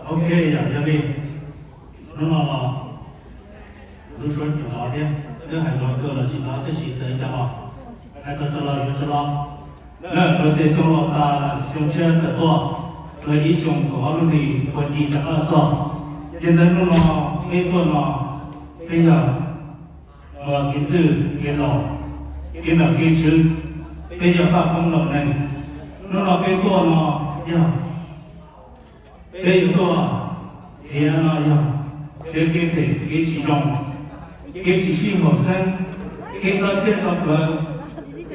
Ok, yog li hnub no los lub suab tseem lov thiab, twb hais lus kawg los tsis lov, tab sis txawm ib co los hais tau tso los yuav tso los. Lawm los tias xyoo los tas xyoo tshiab tawm tuaj, los ib xyoo kaum ob lub hlis puag ci rov qab los txog. Yog ntawd hnub no peb tuaj no, peb yog kev ntxwj kev laus, kev nom kev tswv, peb yog paj koob laus neeg. Hnub no peb tuaj no yog peb yuav tuaj txiav no yog txiav kev phem kev tsis zoo, kev tsis sib haum xeeb, kev txo siab txo plawv,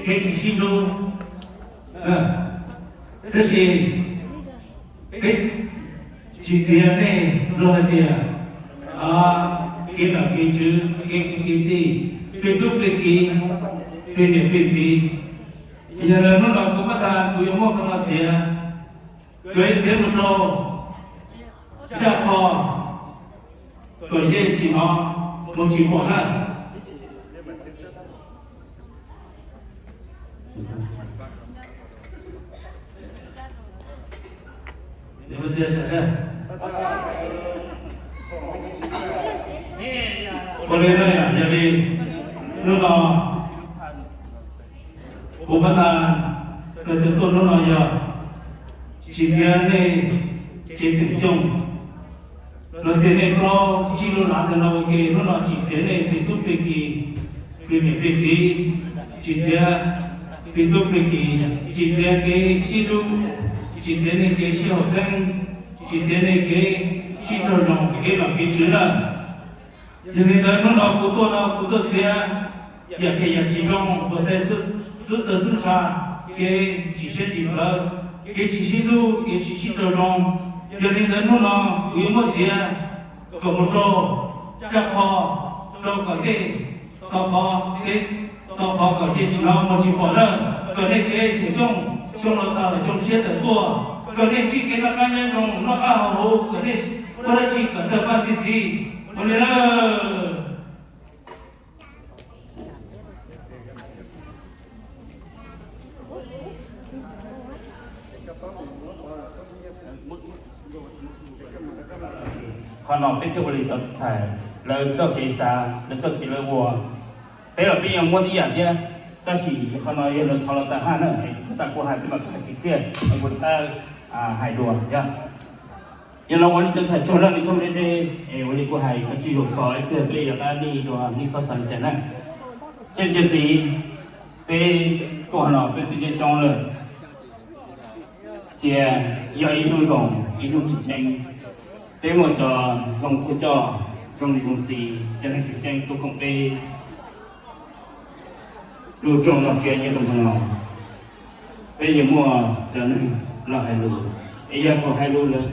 kev tsis sib hlub. Tab sis peb tsis txiav nej los hais tias kev nom kev tswv, kev kwv kev tij, plig tub plig kiv, plig niam plig txiv. Yog li hnub no kuv muab tag kuv yuav muab qhov no txiav, kuv yuav txiav mus rau zaj qho kom ncej tsis hnov, mus tsis pom na. Ua li no yog li hnub no kuv pab tas, tus tuaj hnub no yog tsis txiav nej tsev xeem Xyooj, los tias nej plaub tsib lub lav ntawm no ua ke, hnub no tsis txiav nej plig tub plig kiv, plig niam plig txiv, tsis txiav plig tub plig kiv, tsis txiav kev sib hlub, tsis txiav nej kev sib haum xeeb, tsis txiav nej kev sib raug zoo, kev nom kev tswv lawm. Yog li ntawd hnub no kuv tuaj no kuv tuaj txiav yam phem yam tsis zoo uas tej xub tawg xub ntsha, kev tsis siab tsis plawv, kev tsis sib hlub, kev tsis sib raug zoo. Yog li ntawd hnub no kuv yuav muab txiav kom mus rau zaj qho, rau kom tej tau qhov, tej tau qhov kom ncej tsis hnov mus tsis pom lawm, kom nej tsev xeem Xyooj, xyoo no tas los xyoo tshiab tawm tuaj, kom nej ntsib kev noj qab nyob zoo, noj qab haus huv, kom nej ua dab tsi kom tawg paj txi txiv. Ua li lawm. Qhov no peb thiaj ua li cov txhais lawv txoj kev xav, lawv txoj kev lawv ua. Peb los peb yeej muab tib yam thiab, tab sis qhov no yog lawv thov los tag haj na, es kuv tas kuv hais tej mas kuv hais tsis tiag, es kuv rov qab hais dua yog. Yog no ua li cov txhais tsuag lawm li txhob deb deb, es ua li kuv hais koj tsis zaum so ib pliag peb yuav qab li dua nej txhob xav li cas na. Cov niam cov txiv, peb tuaj no peb twb coob coob lawm, thiab yog ib hnub zoo ib hnub tsis ceeb. Peb muaj cov zoo thawj coj, zoo niam zoo txiv, cov neeg tseem ceeb tuaj koom peb lub rooj loj tsiab nyob rau hnub no. Peb yuav muaj cov neeg los hais lus, es yog thaum hais lus lawm.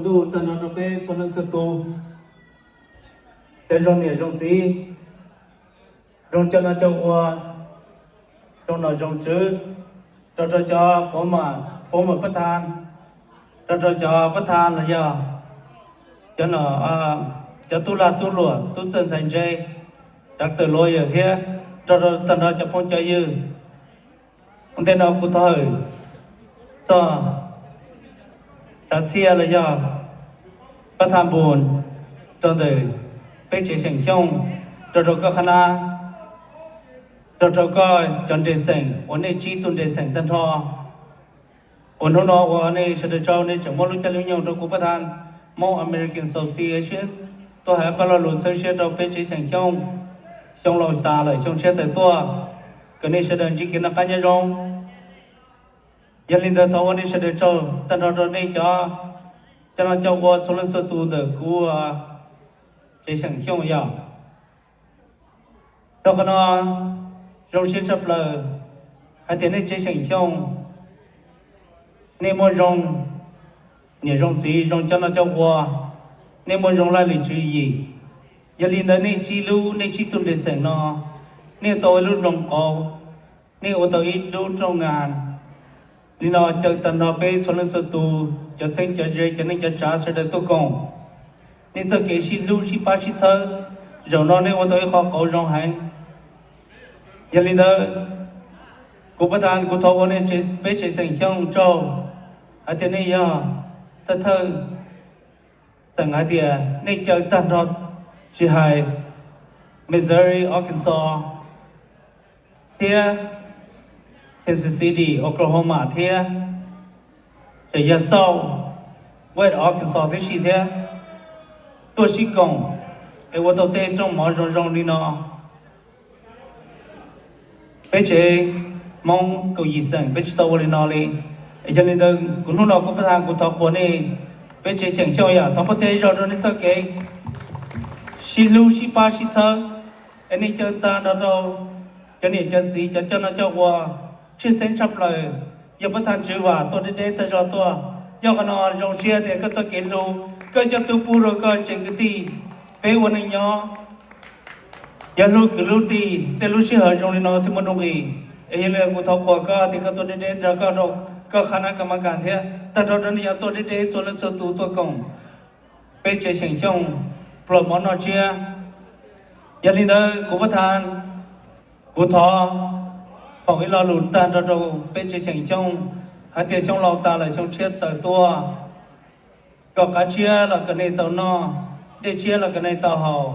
Ntuj tag nrho rau peb txhua leej txhua tus, cov zoo niam zoo txiv, zoo coj noj coj ua, zoo nom zoo tswv, rau rau cov former, former pab thas, rau rau cov pab thas los yog cov nom, cov tub lag tub luam tub txawj ntxhais ntse, doctor lawyer thiab rau rau tag nrho cov phooj cov ywg. Ua ntej no kuv thov hawm txog tsav txhiaj los yog pab thas npus rau ntawm peb tsev xeem Xyooj, rau rau koj qhab nab, rau rau koj cov nres xeem uas nej tsib tug nres xeem tag nrho, uas hnub no uas nej sawv daws tsaug nej tseem muab lub caij lub nyoog rau kuv pab thas Hmoob American Association tuaj hais pab lo lus txhawb siab rau peb tsev xeem Xyooj. Xyoo laus tas lawm xyoo tshiab tawm tuaj, kom nej sawv daws ntsib kev noj qab nyob zoo. Yog li ntawd thov ua nej sawv daws tsaug tag nrho rau nej cov coj noj coj ua txhua leej txhua tus ntawm kuv tsev xeem Xyooj yog. Rau qhov no zoo siab tshaj plaws hais tias nej tsev xeem Xyooj, nej muaj zoo niam zoo txiv zoo coj noj coj ua, nej muaj zoo laj lim tswv yim. Yog li ntawd nej tsib lub, nej tsib tug nres xeem no, nej tau ib lub zoo qauv, nej ua tau ib lub rooj nas. Li no caw tag nrho peb txhua leej txhua tus, cov txheeb cov ze, cov neej cov tsav sawv daws tuaj koom. Nej txoj kev sib hlub sib pab sib txhawb, zaum no nej ua tau ib qho qauv zoo heev. Yog li ntawd, kuv pab thas kuv thov ua nej peb tsev xeem Xyooj tsaug hais tias nej yog thawj thawj xeem hais tias nej caw tag nrho tsis hais Missouri, Arkansas, thiab Kansas City, Oklahoma thiab tseem yog South West Arkansas tib si thiab tuaj sib koom es ua tau tej rooj mov zoo zoo li no. Peb tsev Hmoob kaum yim xeem peb tsis tau ua li no li. Yog li ntawd kuv hnub no kuv pab thas kuv thov qhuas nej peb tsev xeem Xyooj yam thov pob teg zog rau nej txoj kev sib hlub sib pab sib txhawb, es nej caw tag nrho rau cov niam cov txiv cov coj noj coj ua tshwj xeeb tshaj plaws, yog pab thas Tswv Vam tuaj deb deb tag zog tuaj. Yog qhov no zoo siab tias koj txoj kev hlub, koj coj tub pub rau koj tsev kwv tij, peb ua neej nyob yog hlub kwv hlub tij, tej lub sij hawm zoo li no thiaj muaj nuj nqis. Es yog li kuv thov qhuas koj tias koj tuaj deb deb nrog koj rau koj qhab nab ka ma kas thiab tag nrho rau nej cov tuaj deb deb txhua leej txhua tus tuaj koom peb tsev xeem Xyooj pluas mov noj tsiab. Yog li ntawd kuv pab thas kuv thov foom ib lo lus tag nrho rau peb tsev xeem Xyooj hais tias xyoo laus tas lawm xyoo tshiab tawm tuaj, kom qav tshiab los kom nej tau noj, dej tshiab los kom nej tau haus,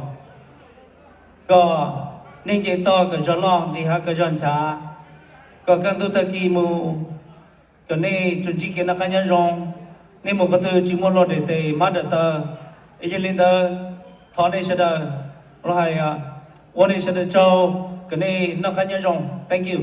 kom nej nce toj kom zog loj, nqis hav kom zog nchav, kom kaj ntug tag kis mus kom nej tsuas ntsib kev noj qab nyob zoo, nej mus qhov twg tsis muaj luag daim tes hmab daim taw. Es yog li ntawd, thov nej sawv daws los hais, ua nej sawv daws tsaug, kom nej noj qab nyob zoo. Thank you.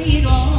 Ib rov